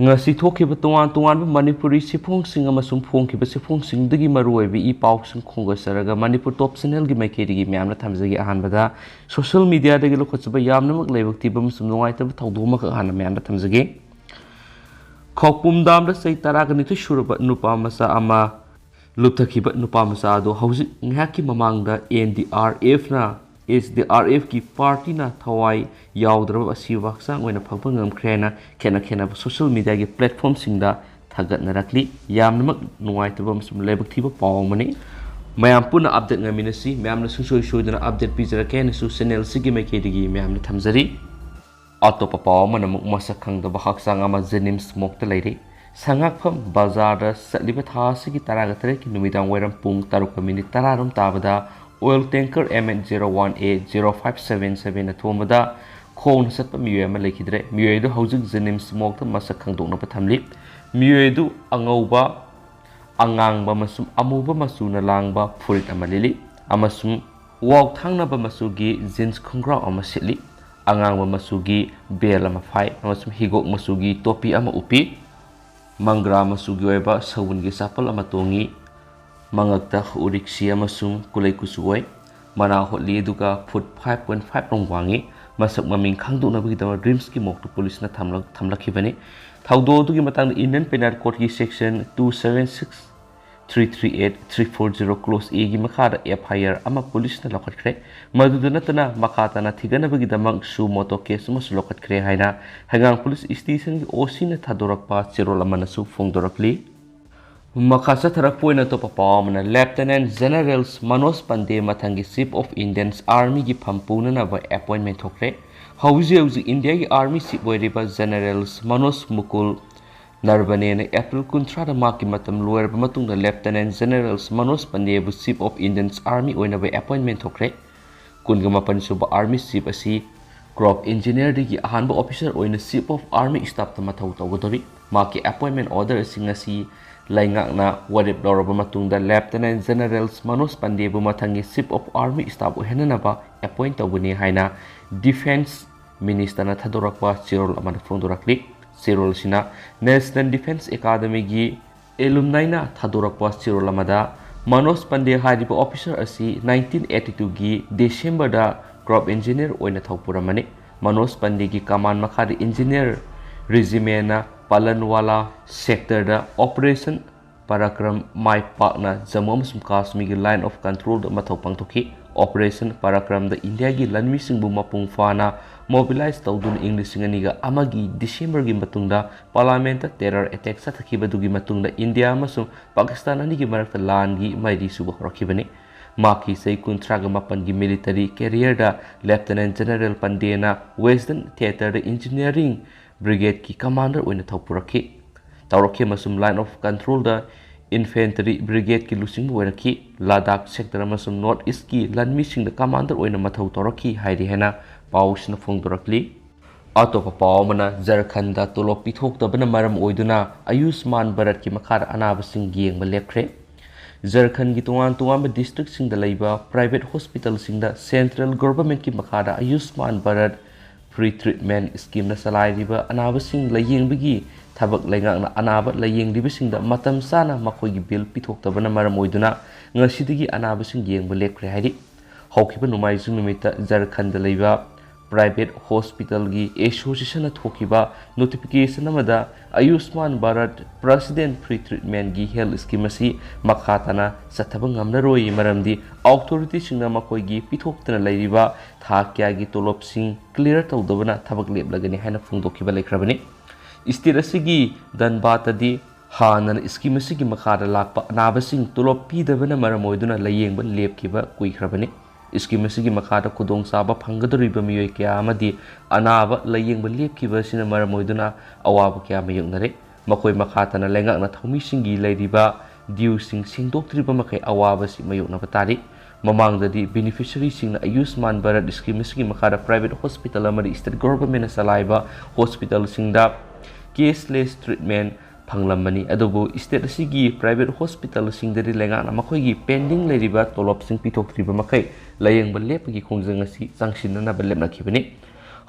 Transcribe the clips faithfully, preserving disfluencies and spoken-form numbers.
ꯉꯁꯤ ꯊꯣꯛꯈꯤꯕ ꯇꯣꯉꯥꯟ ꯇꯣꯉꯥꯟꯕ ꯃꯅꯤꯄꯨꯔꯤ ꯆꯦꯐꯣꯡꯁꯤꯡ ꯑꯃꯁꯨꯡ ꯐꯣꯡꯈꯤꯕ ꯆꯦꯐꯣꯡꯁꯤꯡꯗꯒꯤ ꯃꯔꯨꯑꯣꯏꯕ ꯏ ꯄꯥꯎꯁꯤꯡ ꯈꯣꯝꯒꯠꯆꯔꯒ ꯃꯅꯤꯄꯨꯔ ꯇꯣꯞ ꯆꯦꯅꯦꯜꯒꯤ ꯃꯥꯏꯀꯩꯗꯒꯤ ꯃꯌꯥꯝꯅ ꯊꯝꯖꯒꯦ꯫ ꯑꯍꯥꯟꯕꯗ ꯁꯣꯁꯤꯌꯦꯜ ꯃꯤꯗꯤꯌꯥꯗꯒꯤ ꯂꯧꯈꯠꯆꯕ ꯌꯥꯝꯅꯃꯛ ꯂꯥꯏꯕꯛ ꯊꯤꯕ ꯑꯃꯁꯨꯡ ꯅꯨꯡꯉꯥꯏꯇꯕ ꯊꯧꯗꯣꯛ ꯑꯃꯈꯛ ꯍꯥꯟꯅ ꯃꯌꯥꯝꯗ ꯊꯝꯖꯒꯦ꯫ ꯈꯧꯄꯨꯝ ꯗꯥꯝꯗ ꯆꯍꯤ ꯇꯔꯥꯒ ꯅꯤꯊꯣꯏ ꯁꯨꯔꯕ ꯅꯨꯄꯥ ꯃꯆꯥ ꯑꯃ ꯂꯨꯞꯊꯈꯤꯕ ꯅꯨꯄꯥ ꯃꯆꯥ ꯑꯗꯨ ꯍꯧꯖꯤꯛ ꯉꯥꯏꯍꯥꯛꯀꯤ ꯃꯃꯥꯡꯗ ꯑꯦꯟ ꯗꯤ ꯑꯥꯔ ꯑꯦꯐꯅ, ꯑꯦꯁ ꯗꯤ ꯑꯥꯔ ꯑꯦꯐꯀꯤ ꯄꯥꯔꯇꯤꯅ ꯊꯋꯥꯏ ꯌꯥꯎꯗ꯭ꯔꯕ ꯑꯁꯤꯕ ꯍꯛꯆꯥꯡ ꯑꯣꯏꯅ ꯐꯪꯕ ꯉꯝꯈ꯭ꯔꯦ ꯍꯥꯏꯅ ꯈꯦꯠꯅ ꯈꯦꯠꯅꯕ ꯁꯣꯁꯤꯌꯦꯜ ꯃꯤꯗꯤꯌꯥꯒꯤ ꯄ꯭ꯂꯦꯠꯐꯣꯝꯁꯤꯡꯗ ꯊꯥꯒꯠꯅꯔꯛꯂꯤ꯫ ꯌꯥꯝꯅꯃꯛ ꯅꯨꯡꯉꯥꯏꯇꯕ ꯑꯃꯁꯨꯡ ꯂꯥꯏꯕꯛ ꯊꯤꯕ ꯄꯥꯎ ꯑꯃꯅꯤ꯫ ꯃꯌꯥꯝ ꯄꯨꯟꯅ ꯑꯞꯗꯦꯠ ꯉꯥꯏꯃꯤꯟꯅꯁꯤ꯫ ꯃꯌꯥꯝꯅ ꯁꯨꯡꯁꯣꯏ ꯁꯣꯏꯗꯅ ꯑꯞꯗꯦꯠ ꯄꯤꯖꯔꯛꯀꯦ ꯍꯥꯏꯅꯁꯨ ꯆꯦꯅꯦꯜꯁꯤꯒꯤ ꯃꯥꯏꯀꯩꯗꯒꯤ ꯃꯌꯥꯝꯅ ꯊꯝꯖꯔꯤ꯫ ꯑꯇꯣꯞꯄ ꯄꯥꯎ ꯑꯃꯅ ꯑꯃꯨꯛ ꯃꯁꯛ ꯈꯪꯗꯕ ꯍꯛꯆꯥꯡ ꯑꯃ ꯖꯦꯅꯤꯝꯁ ꯃꯣꯛꯇ ꯂꯩꯔꯤ꯫ ꯁꯉꯥꯛꯐꯝ ꯕꯖꯥꯔꯗ ꯆꯠꯂꯤꯕ ꯊꯥ ꯑꯁꯤꯒꯤ ꯇꯔꯥꯒ ꯇꯔꯦꯠꯀꯤ ꯅꯨꯃꯤꯗꯥꯡ ꯋꯥꯏꯔꯝ ꯄꯨꯡ ꯇꯔꯨꯛꯀ ꯃꯤꯅꯤꯠ ꯇꯔꯥꯔꯣꯝ ꯇꯥꯕꯗ oil tanker M N zero one A zero five seven ꯁꯚꯦꯟꯅ ꯊꯣꯝꯕꯗ ꯈꯣꯡꯅ ꯆꯠꯄ ꯃꯤꯑꯣꯏ ꯑꯃ ꯂꯩꯈꯤꯗ꯭ꯔꯦ꯫ ꯃꯤꯑꯣꯏ ꯑꯗꯨ ꯍꯧꯖꯤꯛ ꯖꯦꯅꯤꯝꯁ ꯃꯣꯛꯇ ꯃꯁꯛ ꯈꯪꯗꯣꯛꯅꯕ ꯊꯝꯂꯤ꯫ ꯃꯤꯑꯣꯏ ꯑꯗꯨ ꯑꯉꯧꯕ, ꯑꯉꯥꯡꯕ ꯑꯃꯁꯨꯡ ꯑꯃꯨꯕ ꯃꯆꯨꯅ ꯂꯥꯡꯕ ꯐꯨꯔꯤꯠ ꯑꯃ ꯂꯤꯠꯂꯤ ꯑꯃꯁꯨꯡ ꯋꯥꯎꯊꯥꯡꯅꯕ ꯃꯆꯨꯒꯤ ꯖꯤꯟꯁ ꯈꯣꯡꯒ꯭ꯔꯥꯎ ꯑꯃ ꯁꯦꯠꯂꯤ꯫ ꯑꯉꯥꯡꯕ ꯃꯆꯨꯒꯤ ꯕꯦꯜ ꯑꯃ ꯐꯥꯏ ꯑꯃꯁꯨꯡ ꯍꯤꯒꯣꯛ ꯃꯆꯨꯒꯤ ꯇꯣꯄꯤ ꯑꯃ ꯎꯞꯄꯤ꯫ ꯃꯪꯒ꯭ꯔꯥ ꯃꯆꯨꯒꯤ ꯑꯣꯏꯕ ꯁꯎꯟꯒꯤ ꯆꯥꯄꯜ ꯑꯃ ꯇꯣꯡꯉꯤ꯫ ꯃꯉꯛꯇ ꯎꯔꯤꯛꯁꯤ ꯑꯃꯁꯨꯡ ꯀꯨꯂꯩ ꯀꯨꯆꯨ ꯑꯣꯏ꯫ ꯃꯅꯥ ꯍꯣꯠꯂꯤ, ꯑꯗꯨꯒ ꯐꯨꯠ ꯐꯥꯏꯚ ꯄꯣꯏꯟꯠ ꯐꯥꯏꯚ ꯔꯣꯝ ꯋꯥꯡꯉꯤ꯫ ꯃꯁꯛ ꯃꯃꯤꯡ ꯈꯪꯗꯣꯛꯅꯕꯒꯤꯗꯃꯛ ꯔꯤꯝꯁꯀꯤ ꯃꯣꯛꯇ ꯄꯨꯂꯤꯁꯅ ꯊꯝꯂꯛ-, ꯊꯝꯂꯛꯈꯤꯕꯅꯤ꯫ ꯊꯧꯗꯣꯛ ꯑꯗꯨꯒꯤ ꯃꯇꯥꯡꯗ ꯏꯟꯗꯤꯌꯟ ꯄꯦꯅꯦꯜ ꯀꯣꯗꯀꯤ section two seven six three three eight three four zero clause ꯑꯦꯒꯤ ꯃꯈꯥꯗ ꯑꯦꯐ ꯑꯥꯏ ꯑꯥꯔ ꯑꯃ ꯄꯨꯂꯤꯁꯅ ꯂꯧꯈꯠꯈ꯭ꯔꯦ꯫ ꯃꯗꯨꯗ ꯅꯠꯇꯅ ꯃꯈꯥ ꯇꯥꯅ ꯊꯤꯒꯠꯅꯕꯒꯤꯗꯃꯛ ꯁꯨ ꯃꯣꯇꯣ ꯀꯦꯁ ꯑꯃꯁꯨ ꯂꯧꯈꯠꯈ꯭ꯔꯦ ꯍꯥꯏꯅ ꯍꯩꯉꯥꯡ ꯄꯨꯂꯤꯁ ꯁ꯭ꯇꯦꯁꯟꯒꯤ ꯑꯣ ꯁꯤꯅ ꯊꯥꯗꯣꯔꯛꯄ ꯆꯦꯔꯣꯜ ꯑꯃꯅꯁꯨ ꯐꯣꯡꯗꯣꯔꯛꯂꯤ꯫ ꯃꯈꯥ ꯆꯠꯊꯔꯛꯄ ꯑꯣꯏꯅ ꯑꯇꯣꯞꯄ ꯄꯥꯎ ꯑꯃꯅ, ꯂꯦꯐꯇꯤꯅꯦꯟꯠ ꯖꯦꯅꯔꯦꯜ ꯃꯅꯣꯖ ꯄꯥꯟꯗꯦ ꯃꯊꯪꯒꯤ ꯆꯤꯐ ꯑꯣꯐ ꯏꯟꯗꯤꯌꯟ ꯑꯥꯔꯃꯤꯒꯤ ꯐꯝ ꯄꯨꯅꯅꯕ ꯑꯦꯄꯣꯏꯟꯠꯃꯦꯟꯠ ꯊꯣꯛꯈ꯭ꯔꯦ꯫ ꯍꯧꯖꯤꯛ ꯍꯧꯖꯤꯛ ꯏꯟꯗꯤꯌꯥꯒꯤ ꯑꯥꯔꯃꯤ ꯆꯤꯐ ꯑꯣꯏꯔꯤꯕ ꯖꯦꯅꯔꯦꯜ ꯃꯅꯣꯖ ꯃꯨꯀꯨꯜ ꯅꯔꯕꯅꯦꯅ ꯑꯦꯄ꯭ꯔꯤꯜ ꯀꯨꯟꯊ꯭ꯔꯥꯗ ꯃꯍꯥꯛꯀꯤ ꯃꯇꯝ ꯂꯣꯏꯔꯕ ꯃꯇꯨꯡꯗ ꯂꯦꯐꯇꯤꯅꯦꯟꯠ ꯖꯦꯅꯔꯦꯜ ꯃꯅꯣꯖ ꯄꯥꯟꯗꯦꯕꯨ ꯆꯤꯐ ꯑꯣꯐ ꯏꯟꯗꯤꯌꯟ ꯑꯥꯔꯃꯤ ꯑꯣꯏꯅꯕ ꯑꯦꯄꯣꯏꯟꯠꯃꯦꯟꯠ ꯊꯣꯛꯈ꯭ꯔꯦ꯫ ꯀꯨꯟꯒ ꯃꯥꯄꯟ ꯁꯨꯕ ꯑꯥꯔꯃꯤ ꯆꯤꯐ ꯑꯁꯤ ꯀ꯭ꯔꯣꯞ ꯏꯟꯖꯤꯅꯤꯌꯔꯗꯒꯤ ꯑꯍꯥꯟꯕ ꯑꯣꯐꯤꯁꯥꯔ ꯑꯣꯏꯅ ꯆꯤꯐ ꯑꯣꯐ ꯑꯥꯔꯃꯤ ꯁ꯭ꯇꯥꯐꯇ ꯃꯊꯧ ꯇꯧꯒꯗꯧꯔꯤ꯫ ꯃꯍꯥꯛꯀꯤ ꯑꯦꯄꯣꯏꯟꯠꯃꯦꯟꯠ ꯑꯣꯔꯗꯔ ꯑꯁꯤ ꯉꯁꯤ ꯂꯩꯉꯥꯛꯅ ꯋꯥꯔꯦꯞ ꯂꯧꯔꯕ ꯃꯇꯨꯡꯗ ꯂꯦꯐꯇꯤꯅꯦꯟꯠ ꯖꯦꯅꯔꯦꯜ ꯃꯅꯣꯖ ꯄꯥꯟꯗꯦꯕꯨ ꯃꯊꯪꯒꯤ ꯆꯤꯐ ꯑꯣꯐ ꯑꯥꯔꯃꯤ ꯁ꯭ꯇꯥꯐ ꯑꯣꯏꯍꯟꯅꯅꯕ ꯑꯦꯄꯣꯏꯟꯠ ꯇꯧꯒꯅꯤ ꯍꯥꯏꯅ ꯗꯤꯐꯦꯟꯁ ꯃꯤꯅꯤꯁꯇꯔꯅ ꯊꯥꯗꯣꯔꯛꯄ ꯆꯦꯔꯣꯜ ꯑꯃꯗ ꯐꯣꯡꯗꯣꯔꯛꯂꯤ꯫ ꯆꯦꯔꯣꯜꯁꯤꯅ National Defence Academyꯒꯤ alumniꯅ ꯊꯥꯗꯣꯔꯛꯄ ꯆꯦꯔꯣꯜ ꯑꯃꯗ, ꯃꯅꯣꯖ ꯄꯥꯟꯗꯦ ꯍꯥꯏꯔꯤꯕ officer ꯑꯁꯤ nineteen eighty twoꯒꯤ Decemberꯗ crop engineer ꯑꯣꯏꯅ ꯊꯧ ꯄꯨꯔꯝꯕꯅꯤ꯫ ꯃꯅꯣꯖ ꯄꯥꯟꯗꯦꯒꯤ command ꯃꯈꯥꯗ engineer regimentꯅ ꯄꯥꯂꯟꯋꯥꯂꯥ sectorꯗ Operation ꯄꯔꯥꯀ꯭ꯔꯝ ꯃꯥꯏ ꯄꯥꯛꯅ ꯖꯝꯃꯨ ꯑꯃꯁꯨꯡ ꯀꯥꯁꯃꯤꯔꯒꯤ Line of Controlꯗ ꯃꯊꯧ ꯄꯥꯡꯊꯣꯛꯈꯤ꯫ Operation ꯄꯔꯥꯀ꯭ꯔꯝꯗ ꯏꯟꯗꯤꯌꯥꯒꯤ ꯂꯥꯟꯃꯤꯁꯤꯡꯕꯨ ꯃꯄꯨꯡ ꯐꯥꯅ mobilize ꯇꯧꯗꯨꯅ ꯏꯪ ꯂꯤꯁꯤꯡ ꯑꯅꯤꯒ ꯑꯃꯒꯤ Decemberꯒꯤ ꯃꯇꯨꯡꯗ Parliamentꯇ terror attack ꯆꯠꯊꯈꯤꯕꯗꯨꯒꯤ ꯃꯇꯨꯡꯗ ꯏꯟꯗꯤꯌꯥ ꯑꯃꯁꯨꯡ ꯄꯥꯀꯤꯁꯇꯥꯟ ꯑꯅꯤꯒꯤ ꯃꯔꯛꯇ ꯂꯥꯟꯒꯤ ꯃꯩꯔꯤ ꯁꯨꯕ ꯍꯧꯔꯛꯈꯤꯕꯅꯤ꯫ ꯃꯍꯥꯛꯀꯤ ꯆꯍꯤ ꯀꯨꯟꯊ꯭ꯔꯥꯒ ꯃꯥꯄꯟꯒꯤ military careerꯗ Lieutenant General ꯄꯥꯟꯗꯦꯅ Western Theatreꯗ Engineering Brigadeꯀꯤ commander ꯑꯣꯏꯅ ꯊꯧ ꯄꯨꯔꯛꯈꯤ꯫ ꯇꯧꯔꯛꯈꯤ ꯑꯃꯁꯨꯡ Line of Controlꯗ Infantry Brigadeꯀꯤ ꯂꯨꯆꯤꯡꯕ ꯑꯣꯏꯔꯛꯈꯤ꯫ ꯂꯗꯥꯈ sector ꯑꯃꯁꯨꯡ North Eastꯀꯤ ꯂꯥꯟꯃꯤꯁꯤꯡꯗ commander ꯑꯣꯏꯅ ꯃꯊꯧ ꯇꯧꯔꯛꯈꯤ ꯍꯥꯏꯔꯤ ꯍꯥꯏꯅ ꯄꯥꯎꯁꯤꯅ ꯐꯣꯡꯗꯣꯔꯛꯂꯤ꯫ ꯑꯇꯣꯞꯄ ꯄꯥꯎ ꯑꯃꯅ, ꯖꯔꯈꯟꯗ ꯇꯣꯂꯣꯞ ꯄꯤꯊꯣꯛꯇꯕꯅ ꯃꯔꯝ ꯑꯣꯏꯗꯨꯅ ꯑꯌꯨꯁꯃꯥꯟ ꯚꯥꯔꯠꯀꯤ ꯃꯈꯥꯗ ꯑꯅꯥꯕꯁꯤꯡ ꯌꯦꯡꯕ ꯂꯦꯞꯈ꯭ꯔꯦ꯫ ꯖꯔꯈꯟꯒꯤ ꯇꯣꯉꯥꯟ ꯇꯣꯉꯥꯟꯕ districtꯁꯤꯡꯗ ꯂꯩꯕ private hospitalꯁꯤꯡꯗ central governmentꯀꯤ ꯃꯈꯥꯗ ꯑꯌꯨꯁꯃꯥꯟ ꯚꯥꯔꯠ free treatment schemeꯅ ꯆꯂꯥꯏꯔꯤꯕ ꯑꯅꯥꯕꯁꯤꯡ ꯂꯥꯌꯦꯡꯕꯒꯤ ꯊꯕꯛ ꯂꯩꯉꯥꯛꯅ ꯑꯅꯥꯕ ꯂꯥꯌꯦꯡꯂꯤꯕꯁꯤꯡꯗ ꯃꯇꯝ ꯆꯥꯅ ꯃꯈꯣꯏꯒꯤ bill ꯄꯤꯊꯣꯛꯇꯕꯅ ꯃꯔꯝ ꯑꯣꯏꯗꯨꯅ ꯉꯁꯤꯗꯒꯤ ꯑꯅꯥꯕꯁꯤꯡ ꯌꯦꯡꯕ ꯂꯦꯞꯈ꯭ꯔꯦ ꯍꯥꯏꯔꯤ꯫ ꯍꯧꯈꯤꯕ ꯅꯣꯡꯃꯥꯏꯖꯤꯡ ꯅꯨꯃꯤꯠꯇ ꯖꯔꯈꯟꯗ ꯂꯩꯕ privateꯒꯤ associationꯅ ꯊꯣꯛꯈꯤꯕ notification ꯑꯃꯗ ꯑꯌꯨꯁꯃꯥꯟ Bharat president free treatmentꯀꯤ health scheme ꯑꯁꯤ ꯃꯈꯥ ꯇꯥꯅ ꯆꯠꯊꯕ ꯉꯝꯂꯔꯣꯏ, ꯃꯔꯝꯗꯤ authorityꯁꯤꯡꯅ ꯃꯈꯣꯏꯒꯤ ꯄꯤꯊꯣꯛꯇꯅ ꯂꯩꯔꯤꯕ ꯊꯥ ꯀꯌꯥꯒꯤ ꯇꯣꯂꯣꯞꯁꯤꯡ clear ꯇꯧꯗꯕꯅ ꯊꯕꯛ ꯂꯦꯞꯂꯒꯅꯤ ꯍꯥꯏꯅ ꯐꯣꯡꯗꯣꯛꯈꯤꯕ ꯂꯩꯈ꯭ꯔꯕꯅꯤ꯫ State ꯑꯁꯤꯒꯤ ꯙꯟꯕꯥꯗꯇꯗꯤ ꯍꯥꯟꯅꯅ scheme ꯑꯁꯤꯒꯤ ꯃꯈꯥꯗ ꯂꯥꯛꯄ ꯑꯅꯥꯕꯁꯤꯡ ꯇꯣꯂꯣꯞ ꯄꯤꯗꯕꯅ ꯃꯔꯝ ꯑꯣꯏꯗꯨꯅ ꯂꯥꯌꯦꯡꯕ ꯂꯦꯞꯈꯤꯕ ꯀꯨꯏꯈ꯭ꯔꯕꯅꯤ꯫ Scheme ꯑꯁꯤꯒꯤ ꯃꯈꯥꯗ ꯈꯨꯗꯣꯡꯆꯥꯕ ꯐꯪꯒꯗꯧꯔꯤꯕ ꯃꯤꯑꯣꯏ ꯀꯌꯥ ꯑꯃꯗꯤ ꯑꯅꯥꯕ ꯂꯥꯌꯦꯡꯕ ꯂꯦꯞꯈꯤꯕ ꯑꯁꯤꯅ ꯃꯔꯝ ꯑꯣꯏꯗꯨꯅ ꯑꯋꯥꯕ ꯀꯌꯥ ꯃꯥꯌꯣꯛꯅꯔꯦ꯫ ꯃꯈꯣꯏ ꯃꯈꯥ ꯇꯥꯅ ꯂꯩꯉꯥꯛꯅ ꯊꯧꯃꯤꯁꯤꯡꯒꯤ ꯂꯩꯔꯤꯕ dueꯁꯤꯡ ꯁꯦꯡꯗꯣꯛꯇ꯭ꯔꯤꯕ ꯃꯈꯩ ꯑꯋꯥꯕꯁꯤ ꯃꯥꯌꯣꯛꯅꯕ ꯇꯥꯔꯤ꯫ ꯃꯃꯥꯡꯗꯗꯤ beneficiaryꯁꯤꯡꯅ ꯑꯌꯨꯁꯃꯥꯟ ꯚꯥꯔꯠ scheme ꯑꯁꯤꯒꯤ ꯃꯈꯥꯗ private hospital ꯑꯃꯗꯤ state governmentꯅ ꯆꯂꯥꯏꯕ hospitalꯁꯤꯡꯗ cashless treatment ꯐꯪꯂꯝꯕꯅꯤ꯫ ꯑꯗꯨꯕꯨ state ꯑꯁꯤꯒꯤ private hospitalꯁꯤꯡꯗꯗꯤ ꯂꯩꯉꯥꯛꯅ ꯃꯈꯣꯏꯒꯤ pending ꯂꯩꯔꯤꯕ ꯇꯣꯂꯣꯞꯁꯤꯡ ꯄꯤꯊꯣꯛꯇ꯭ꯔꯤꯕ ꯃꯈꯩ ꯂꯥꯌꯦꯡꯕ ꯂꯦꯞꯄꯒꯤ ꯈꯣꯡꯖꯪ ꯑꯁꯤ ꯆꯪꯁꯤꯟꯅꯅꯕ ꯂꯦꯞꯅꯈꯤꯕꯅꯤ꯫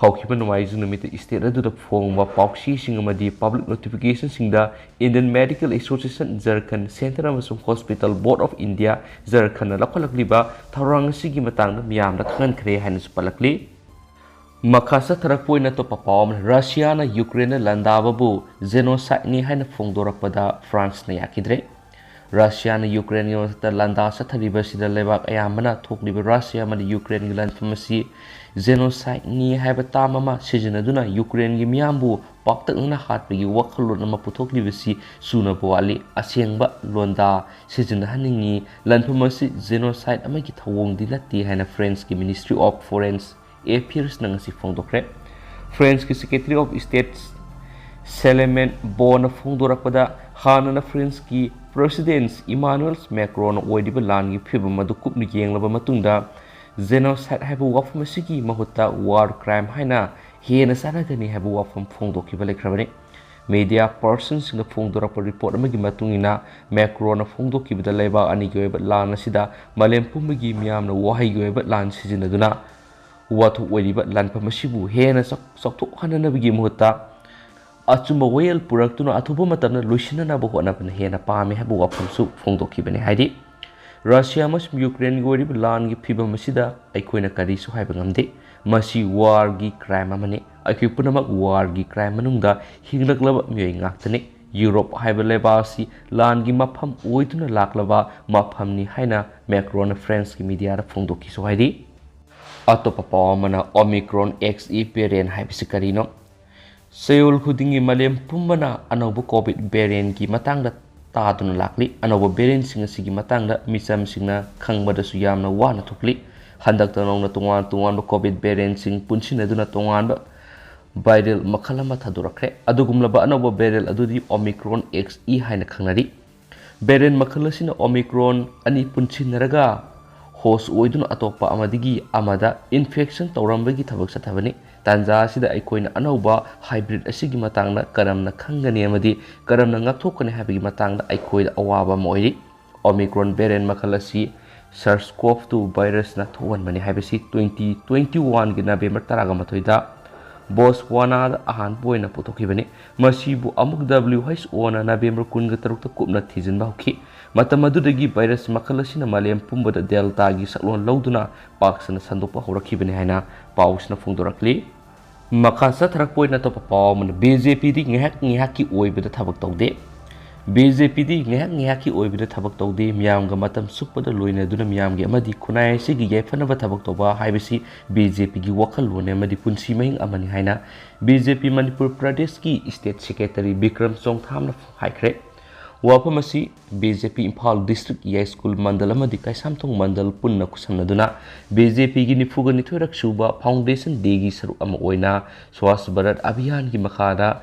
ꯍꯧꯈꯤꯕ ꯅꯣꯡꯃꯥꯏꯖꯤꯡ ꯅꯨꯃꯤꯠꯇ state ꯑꯗꯨꯗ ꯐꯣꯡꯕ ꯄꯥꯎꯆꯦꯁꯤꯡ ꯑꯃꯗꯤ public notificationꯁꯤꯡꯗ Indian Medical Association Jharkhand Centre ꯑꯃꯁꯨꯡ Hospital Board of India Jharkhandꯅ ꯂꯧꯈꯠꯂꯛꯂꯤꯕ ꯊꯧꯔꯥꯡ ꯑꯁꯤꯒꯤ ꯃꯇꯥꯡꯗ ꯃꯤꯌꯥꯝꯗ ꯈꯪꯍꯟꯈ꯭ꯔꯦ ꯍꯥꯏꯅꯁꯨ ꯄꯜꯂꯛꯂꯤ꯫ ꯃꯈꯥ ꯆꯠꯊꯔꯛꯄ ꯑꯣꯏꯅ ꯑꯇꯣꯞꯄ ꯄꯥꯎ ꯑꯃꯅ, ꯔꯁꯤꯌꯥꯅ ꯌꯨꯀ꯭ꯔꯦꯟꯗ ꯂꯥꯟꯗꯥꯕꯕꯨ genocideꯅꯤ ꯍꯥꯏꯅ ꯐꯣꯡꯗꯣꯔꯛꯄꯗ ꯐ꯭ꯔꯥꯟꯁꯅ ꯌꯥꯈꯤꯗ꯭ꯔꯦ꯫ ꯔꯁꯤꯌꯥꯅ ꯌꯨꯀ꯭ꯔꯦꯟꯒꯤ ꯃꯊꯛꯇ ꯂꯥꯟꯗꯥ ꯆꯠꯊꯔꯤꯕꯁꯤꯗ ꯂꯩꯕꯥꯛ ꯑꯌꯥꯝꯕꯅ ꯊꯣꯛꯂꯤꯕ ꯔꯁꯤꯌꯥ ꯑꯃꯗꯤ ꯌꯨꯀ꯭ꯔꯦꯟꯒꯤ ꯂꯥꯟꯐꯝ ꯑꯁꯤ genocideꯅꯤ ꯍꯥꯏꯕ term ꯑꯃ ꯁꯤꯖꯤꯟꯅꯗꯨꯅ ꯌꯨꯀ꯭ꯔꯦꯟꯒꯤ ꯃꯤꯌꯥꯝꯕꯨ ꯄꯥꯛꯇꯛꯅꯅ ꯍꯥꯠꯄꯒꯤ ꯋꯥꯈꯜꯂꯣꯟ ꯑꯃ ꯄꯨꯊꯣꯛꯂꯤꯕꯁꯤ ꯆꯨꯅꯕ ꯋꯥꯠꯂꯤ꯫ ꯑꯁꯦꯡꯕ ꯂꯣꯟꯗꯥ ꯁꯤꯖꯤꯟꯅꯍꯟꯅꯤꯡꯏ꯫ ꯂꯥꯟꯐꯝ ꯑꯁꯤ genocide ꯑꯃꯒꯤ ꯊꯧꯑꯣꯡꯗꯤ ꯅꯠꯇꯦ ꯍꯥꯏꯅ ꯐ꯭ꯔꯦꯟꯁꯀꯤ Ministry of Foreign Affairsꯅ ꯉꯁꯤ ꯐꯣꯡꯗꯣꯛꯈ꯭ꯔꯦ꯫ ꯐ꯭ꯔꯦꯟꯁꯀꯤ Secretary of State ꯁꯦꯂꯦꯃꯦꯟ ꯕꯣꯟꯅ ꯐꯣꯡꯗꯣꯔꯛꯄꯗ, ꯍꯥꯟꯅꯅ ꯐ꯭ꯔꯦꯟꯁꯀꯤ President Emmanuel Macronꯅ ꯑꯣꯏꯔꯤꯕ ꯂꯥꯟꯒꯤ ꯐꯤꯕꯝ ꯑꯗꯨ ꯀꯨꯞꯅ ꯌꯦꯡꯂꯕ ꯃꯇꯨꯡꯗ, genocide ꯍꯥꯏꯕ ꯋꯥꯐꯝ ꯑꯁꯤꯒꯤ ꯃꯍꯨꯠꯇ war crime ꯍꯥꯏꯅ ꯍꯦꯟꯅ ꯆꯥꯟꯅꯒꯅꯤ ꯍꯥꯏꯕ ꯋꯥꯐꯝ ꯐꯣꯡꯗꯣꯛꯈꯤꯕ ꯂꯩꯈ꯭ꯔꯕꯅꯤ꯫ Media personꯁꯤꯡꯅ ꯐꯣꯡꯗꯣꯔꯛꯄ report ꯑꯃꯒꯤ ꯃꯇꯨꯡ ꯏꯟꯅ, ꯃꯦꯀ꯭ꯔꯣꯟꯅ ꯐꯣꯡꯗꯣꯛꯈꯤꯕꯗ ꯂꯩꯕꯥꯛ ꯑꯅꯤꯒꯤ ꯑꯣꯏꯕ ꯂꯥꯟ ꯑꯁꯤꯗ ꯃꯥꯂꯦꯝ ꯄꯨꯝꯕꯒꯤ ꯃꯤꯌꯥꯝꯅ ꯋꯥꯍꯩꯒꯤ ꯑꯣꯏꯕ ꯂꯥꯟ ꯁꯤꯖꯤꯟꯅꯗꯨꯅ ꯋꯥꯊꯣꯛ ꯑꯣꯏꯔꯤꯕ ꯂꯥꯟꯐꯝ ꯑꯁꯤꯕꯨ ꯍꯦꯟꯅ ꯆꯥꯎ-, ꯆꯥꯎꯊꯣꯛꯍꯟꯅꯅꯕꯒꯤ ꯃꯍꯨꯠꯇ ꯑꯆꯨꯝꯕ ꯋꯥꯌꯦꯜ ꯄꯨꯔꯛꯇꯨꯅ ꯑꯊꯨꯕ ꯃꯇꯝꯗ ꯂꯣꯏꯁꯤꯟꯅꯅꯕ ꯍꯣꯠꯅꯕꯅ ꯍꯦꯟꯅ ꯄꯥꯝꯃꯤ ꯍꯥꯏꯕ ꯋꯥꯐꯝꯁꯨ ꯐꯣꯡꯗꯣꯛꯈꯤꯕꯅꯤ꯫ ꯍꯥꯏꯗꯤ, ꯔꯁꯤꯌꯥ ꯑꯃꯁꯨꯡ ꯌꯨꯀ꯭ꯔꯦꯟꯒꯤ ꯑꯣꯏꯔꯤꯕ ꯂꯥꯟꯒꯤ ꯐꯤꯕꯝ ꯑꯁꯤꯗ ꯑꯩꯈꯣꯏꯅ ꯀꯔꯤꯁꯨ ꯍꯥꯏꯕ ꯉꯝꯗꯦ꯫ ꯃꯁꯤ warꯒꯤ crime ꯑꯃꯅꯤ꯫ ꯑꯩꯈꯣꯏ ꯄꯨꯝꯅꯃꯛ warꯒꯤ crime ꯃꯅꯨꯡꯗ ꯍꯤꯡꯂꯛꯂꯕ ꯃꯤꯑꯣꯏ ꯉꯥꯛꯇꯅꯤ꯫ ꯌꯨꯔꯣꯞ ꯍꯥꯏꯕ ꯂꯩꯕꯥꯛ ꯑꯁꯤ ꯂꯥꯟꯒꯤ ꯃꯐꯝ ꯑꯣꯏꯗꯨꯅ ꯂꯥꯛꯂꯕ ꯃꯐꯝꯅꯤ ꯍꯥꯏꯅ ꯃꯦꯀ꯭ꯔꯣꯟꯅ ꯐ꯭ꯔꯦꯟꯁꯀꯤ mediaꯗ ꯐꯣꯡꯗꯣꯛꯈꯤꯁꯨ ꯍꯥꯏꯔꯤ꯫ ꯑꯇꯣꯞꯄ ꯄꯥꯎ ꯑꯃꯅ, Omicron X E variant ꯍꯥꯏꯕꯁꯤ ꯀꯔꯤꯅꯣ? ꯆꯌꯣꯜ ꯈꯨꯗꯤꯡꯒꯤ ꯃꯥꯂꯦꯝ ꯄꯨꯝꯕꯅ ꯑꯅꯧꯕ COVID variantꯀꯤ ꯃꯇꯥꯡꯗ ꯇꯥꯗꯨꯅ ꯂꯥꯛꯂꯤ꯫ ꯑꯅꯧꯕ variantꯁꯤꯡ ꯑꯁꯤꯒꯤ ꯃꯇꯥꯡꯗ ꯃꯤꯆꯝꯁꯤꯡꯅ ꯈꯪꯕꯗꯁꯨ ꯌꯥꯝꯅ ꯋꯥꯅ ꯊꯣꯛꯂꯤ꯫ ꯍꯟꯗꯛꯇ ꯅꯧꯅ ꯇꯣꯉꯥꯟ ꯇꯣꯉꯥꯟꯕ COVID variantꯁꯤꯡ ꯄꯨꯟꯁꯤꯟꯅꯗꯨꯅ ꯇꯣꯉꯥꯟꯕ viral ꯃꯈꯜ ꯑꯃ ꯊꯥꯗꯣꯔꯛꯈ꯭ꯔꯦ꯫ ꯑꯗꯨꯒꯨꯝꯂꯕ ꯑꯅꯧꯕ variant ꯑꯗꯨꯗꯤ Omicron X E ꯍꯥꯏꯅ ꯈꯪꯅꯔꯤ꯫ Variant ꯃꯈꯜ ꯑꯁꯤꯅ Omicron ꯑꯅꯤ ꯄꯨꯟꯁꯤꯟꯅꯔꯒ host ꯑꯣꯏꯗꯨꯅ ꯑꯇꯣꯞꯄ ꯑꯃꯗꯒꯤ ꯑꯃꯗ infection ꯇꯧꯔꯝꯕꯒꯤ ꯊꯕꯛ ꯆꯠꯊꯕꯅꯤ꯫ ꯇꯥꯟꯖꯥ ꯑꯁꯤꯗ ꯑꯩꯈꯣꯏꯅ ꯑꯅꯧꯕ hybrid ꯑꯁꯤꯒꯤ ꯃꯇꯥꯡꯗ ꯀꯔꯝꯅ ꯈꯪꯒꯅꯤ ꯑꯃꯗꯤ ꯀꯔꯝꯅ ꯉꯥꯛꯊꯣꯛꯀꯅꯤ ꯍꯥꯏꯕꯒꯤ ꯃꯇꯥꯡꯗ ꯑꯩꯈꯣꯏꯗ ꯑꯋꯥꯕ ꯑꯃ ꯑꯣꯏꯔꯤ꯫ Omicron variant ꯃꯈꯜ ꯑꯁꯤ ꯁꯥꯔꯁ ꯀꯣꯞ ꯇꯨ ꯚꯥꯏꯔꯁꯅ ꯊꯣꯛꯍꯟꯕꯅꯤ ꯍꯥꯏꯕꯁꯤ ꯇ꯭ꯋꯦꯟꯇꯤ ꯇ꯭ꯋꯦꯟꯇꯤ ꯋꯥꯟꯒꯤ ꯅꯕꯦꯝꯕꯔ ꯇꯔꯥꯒ ꯃꯥꯊꯣꯏꯗ ꯕꯣꯁꯋꯥꯅꯥꯗ ꯑꯍꯥꯟꯕ ꯑꯣꯏꯅ ꯄꯨꯊꯣꯛꯈꯤꯕꯅꯤ꯫ ꯃꯁꯤꯕꯨ ꯑꯃꯨꯛ ꯗꯕ꯭ꯂꯤꯎ ꯑꯩꯆ ꯑꯣꯅ ꯅꯕꯦꯝꯕꯔ ꯀꯨꯟꯒ ꯇꯔꯨꯛꯇ ꯀꯨꯞꯅ ꯊꯤꯖꯤꯟꯕ ꯍꯧꯈꯤ꯫ ꯃꯇꯝ ꯑꯗꯨꯗꯒꯤ ꯚꯥꯏꯔꯁ ꯃꯈꯜ ꯑꯁꯤꯅ ꯃꯥꯂꯦꯝ ꯄꯨꯝꯕꯗ ꯗꯦꯜꯇꯥꯒꯤ ꯁꯛꯂꯣꯟ ꯂꯧꯗꯨꯅ ꯄꯥꯛ ꯁꯟꯅ ꯁꯟꯗꯣꯛꯄ ꯍꯧꯔꯛꯈꯤꯕꯅꯤ ꯍꯥꯏꯅ ꯄꯥꯎꯁꯤꯅ ꯐꯣꯡꯗꯣꯔꯛꯂꯤ꯫ ꯃꯈꯥ ꯆꯠꯊꯔꯛꯄ ꯑꯣꯏꯅ ꯑꯇꯣꯞꯄ ꯄꯥꯎ ꯑꯃꯅ, ꯕꯤ ꯖꯦ ꯄꯤꯗꯤ ꯉꯥꯏꯍꯥꯛ ꯉꯥꯏꯍꯥꯛꯀꯤ ꯑꯣꯏꯕꯗ ꯊꯕꯛ ꯇꯧꯗꯦ꯫ ꯕꯤ ꯖꯦ ꯄꯤꯗꯤ ꯉꯥꯏꯍꯥꯛ ꯉꯥꯏꯍꯥꯛꯀꯤ ꯑꯣꯏꯕꯗ ꯊꯕꯛ ꯇꯧꯗꯦ꯫ ꯃꯤꯌꯥꯝꯒ ꯃꯇꯝ ꯆꯨꯞꯄꯗ ꯂꯣꯏꯅꯗꯨꯅ ꯃꯤꯌꯥꯝꯒꯤ ꯑꯃꯗꯤ ꯈꯨꯟꯅꯥꯏ ꯑꯁꯤꯒꯤ ꯌꯥꯏꯐꯅꯕ ꯊꯕꯛ ꯇꯧꯕ ꯍꯥꯏꯕꯁꯤ ꯕꯤ ꯖꯦ ꯄꯤꯒꯤ ꯋꯥꯈꯜꯂꯣꯟꯅꯤ ꯑꯃꯗꯤ ꯄꯨꯟꯁꯤ ꯃꯍꯤꯡ ꯑꯃꯅꯤ ꯍꯥꯏꯅ ꯕꯤ ꯖꯦ ꯄꯤ ꯃꯅꯤꯄꯨꯔ ꯄ꯭ꯔꯗꯦꯁꯀꯤ ꯁ꯭ꯇꯦꯠ ꯁꯦꯀ꯭ꯔꯦꯇꯔꯤ ꯕꯤꯀ꯭ꯔꯝ ꯆꯣꯡꯊꯥꯝꯅ ꯍꯥꯏꯈ꯭ꯔꯦ꯫ ꯋꯥꯐꯝ ꯑꯁꯤ ꯕꯤ ꯖꯦ ꯄꯤ ꯏꯝꯐꯥꯜ ꯗꯤꯁꯇ꯭ꯔꯤꯛ ꯌꯥꯏꯁ꯭ꯀꯨꯜ ꯃꯟꯗꯜ ꯑꯃꯗꯤ ꯀꯩꯁꯥꯝꯊꯣꯡ ꯃꯟꯗꯜ ꯄꯨꯟꯅ ꯈꯨꯠꯁꯝꯅꯗꯨꯅ ꯕꯤ ꯖꯦ ꯄꯤꯒꯤ ꯅꯤꯐꯨꯒ ꯅꯤꯊꯣꯏꯔꯛ ꯁꯨꯕ ꯐꯥꯎꯟꯗꯦꯁꯟ ꯗꯦꯒꯤ ꯁꯔꯨꯛ ꯑꯃ ꯑꯣꯏꯅ ꯁ꯭ꯋꯥꯁ ꯚꯥꯔꯠ ꯑꯚꯤꯌꯥꯟꯒꯤ ꯃꯈꯥꯗ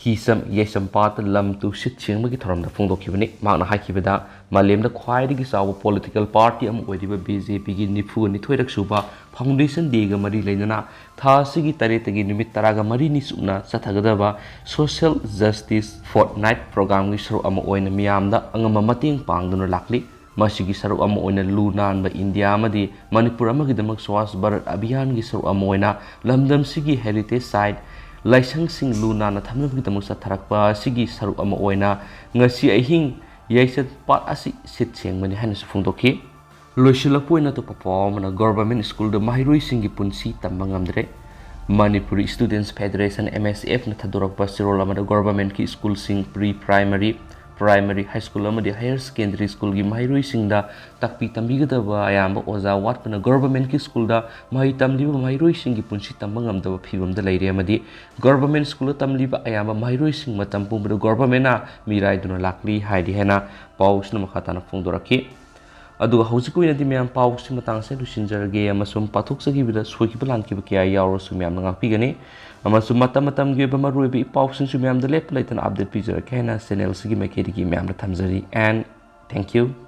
ꯍꯤꯁꯝ ꯌꯥꯏꯁꯝꯄꯥꯠꯇ ꯂꯝ ꯇꯨ ꯁꯤꯠ ꯁꯦꯡꯕꯒꯤ ꯊꯧꯔꯝꯗ ꯐꯣꯡꯗꯣꯛꯈꯤꯕꯅꯤ꯫ ꯃꯍꯥꯛꯅ ꯍꯥꯏꯈꯤꯕꯗ, ꯃꯥꯂꯦꯝꯗ ꯈ꯭ꯋꯥꯏꯗꯒꯤ ꯆꯥꯎꯕ ꯄꯣꯂꯤꯇꯤꯀꯦꯜ ꯄꯥꯔꯇꯤ ꯑꯃ ꯑꯣꯏꯔꯤꯕ ꯕꯤ ꯖꯦ ꯄꯤꯒꯤ ꯅꯤꯐꯨꯒ ꯅꯤꯊꯣꯏꯔꯛ ꯁꯨꯕ ꯐꯥꯎꯟꯗꯦꯁꯟ ꯗꯦꯒ ꯃꯔꯤ ꯂꯩꯅꯅ ꯊꯥ ꯑꯁꯤꯒꯤ ꯇꯔꯦꯠꯇꯒꯤ ꯅꯨꯃꯤꯠ ꯇꯔꯥꯒ ꯃꯔꯤꯅꯤ ꯆꯨꯞꯅ ꯆꯠꯊꯒꯗꯕ ꯁꯣꯁꯤꯌꯦꯜ ꯖꯁꯇꯤꯁ ꯐꯣꯔꯠꯅꯥꯏꯠ ꯄ꯭ꯔꯣꯒ꯭ꯔꯥꯝꯒꯤ ꯁꯔꯨꯛ ꯑꯃ ꯑꯣꯏꯅ ꯃꯤꯌꯥꯝꯗ ꯑꯉꯝꯕ ꯃꯇꯦꯡ ꯄꯥꯡꯗꯨꯅ ꯂꯥꯛꯂꯤ꯫ ꯃꯁꯤꯒꯤ ꯁꯔꯨꯛ ꯑꯃ ꯑꯣꯏꯅ ꯂꯨ ꯅꯥꯟꯕ ꯏꯟꯗꯤꯌꯥ ꯑꯃꯗꯤ ꯃꯅꯤꯄꯨꯔ ꯑꯃꯒꯤꯗꯃꯛ ꯁ꯭ꯋꯥꯁ ꯚꯥꯔꯠ ꯑꯚꯤꯌꯥꯟꯒꯤ ꯁꯔꯨꯛ ꯑꯃ ꯑꯣꯏꯅ ꯂꯝꯗꯝꯁꯤꯒꯤ ꯍꯦꯔꯤꯇꯦꯖ ꯁꯥꯏꯠ, ꯂꯥꯏꯁꯪꯁꯤꯡ ꯂꯨ ꯅꯥꯟꯅ ꯊꯝꯅꯕꯒꯤꯗꯃꯛ ꯆꯠꯊꯔꯛꯄ ꯑꯁꯤꯒꯤ ꯁꯔꯨꯛ ꯑꯃ ꯑꯣꯏꯅ ꯉꯁꯤ ꯑꯍꯤꯡ ꯌꯥꯏꯁꯟꯄꯥꯠ ꯑꯁꯤ ꯁꯤꯠ ꯁꯦꯡꯕꯅꯤ ꯍꯥꯏꯅꯁꯨ ꯐꯣꯡꯗꯣꯛꯈꯤ꯫ ꯂꯣꯏꯁꯤꯜꯂꯛꯄ ꯑꯣꯏꯅ ꯑꯇꯣꯞꯄ ꯄꯥꯎ ꯑꯃꯅ, ꯒꯣꯚꯔꯟꯃꯦꯟꯠ ꯁ꯭ꯀꯨꯜꯗ ꯃꯍꯩꯔꯣꯏꯁꯤꯡꯒꯤ ꯄꯨꯟꯁꯤ ꯇꯝꯕ ꯉꯝꯗ꯭ꯔꯦ꯫ Manipuri students federation, M S ꯑꯦꯐꯅ ꯊꯥꯗꯣꯔꯛꯄ ꯆꯦꯔꯣꯜ ꯑꯃꯗ ꯒꯣꯚꯔꯟꯃꯦꯟꯠꯀꯤ ꯁ꯭ꯀꯨꯜꯁꯤꯡ, pre primary, primary, high school ꯑꯃꯗꯤ ꯍꯥꯌꯔ ꯁꯦꯀꯦꯟꯗꯔꯤ ꯁ꯭ꯀꯨꯜꯒꯤ ꯃꯍꯩꯔꯣꯏꯁꯤꯡꯗ ꯇꯥꯛꯄꯤ ꯇꯝꯕꯤꯒꯗꯕ ꯑꯌꯥꯝꯕ ꯑꯣꯖꯥ ꯋꯥꯠꯄꯅ ꯒꯣꯚꯔꯟꯃꯦꯟꯠꯀꯤ ꯁ꯭ꯀꯨꯜꯗ ꯃꯍꯩ ꯇꯝꯂꯤꯕ ꯃꯍꯩꯔꯣꯏꯁꯤꯡꯒꯤ ꯄꯨꯟꯁꯤ ꯇꯝꯕ ꯉꯝꯗꯕ ꯐꯤꯕꯝꯗ ꯂꯩꯔꯦ ꯑꯃꯗꯤ ꯒꯣꯚꯔꯟꯃꯦꯟꯠ ꯁ꯭ꯀꯨꯜꯗ ꯇꯝꯂꯤꯕ ꯑꯌꯥꯝꯕ ꯃꯍꯩꯔꯣꯏꯁꯤꯡ ꯃꯇꯝ ꯄꯨꯝꯕꯗ ꯒꯣꯚꯔꯟꯃꯦꯟꯠꯅ ꯃꯤꯔꯥꯏꯗꯨꯅ ꯂꯥꯛꯂꯤ ꯍꯥꯏꯔꯤ ꯍꯥꯏꯅ ꯄꯥꯎꯁꯤꯅ ꯃꯈꯥ ꯇꯥꯅ ꯐꯣꯡꯗꯣꯔꯛꯈꯤ꯫ ꯑꯗꯨꯒ ꯍꯧꯖꯤꯛꯀꯤ ꯑꯣꯏꯅꯗꯤ ꯃꯌꯥꯝ ꯄꯥꯎꯁꯤ ꯃꯇꯥꯡꯁꯤꯗ ꯂꯣꯏꯁꯤꯟꯖꯔꯒꯦ ꯑꯃꯁꯨꯡ ꯄꯥꯊꯣꯛꯆꯈꯤꯕꯗ ꯁꯣꯏꯈꯤꯕ ꯂꯥꯟꯈꯤꯕ ꯀꯌꯥ ꯌꯥꯎꯔꯁꯨ ꯃꯌꯥꯝꯅ ꯉꯥꯛꯄꯤꯒꯅꯤ ꯑꯃꯁꯨꯡ ꯃꯇꯝ ꯃꯇꯝꯒꯤ ꯑꯣꯏꯕ ꯃꯔꯨꯑꯣꯏꯕ ꯏ ꯄꯥꯎꯁꯤꯡꯁꯨ ꯃꯌꯥꯝꯗ ꯂꯦꯞꯄ ꯂꯩꯇꯅ ꯑꯞꯗꯦꯠ ꯄꯤꯖꯔꯛꯀꯦ ꯍꯥꯏꯅ ꯆꯦꯅꯦꯜꯁꯤꯒꯤ ꯃꯥꯏꯀꯩꯗꯒꯤ ꯃꯌꯥꯝꯗ ꯊꯝꯖꯔꯤ꯫ And thank you꯫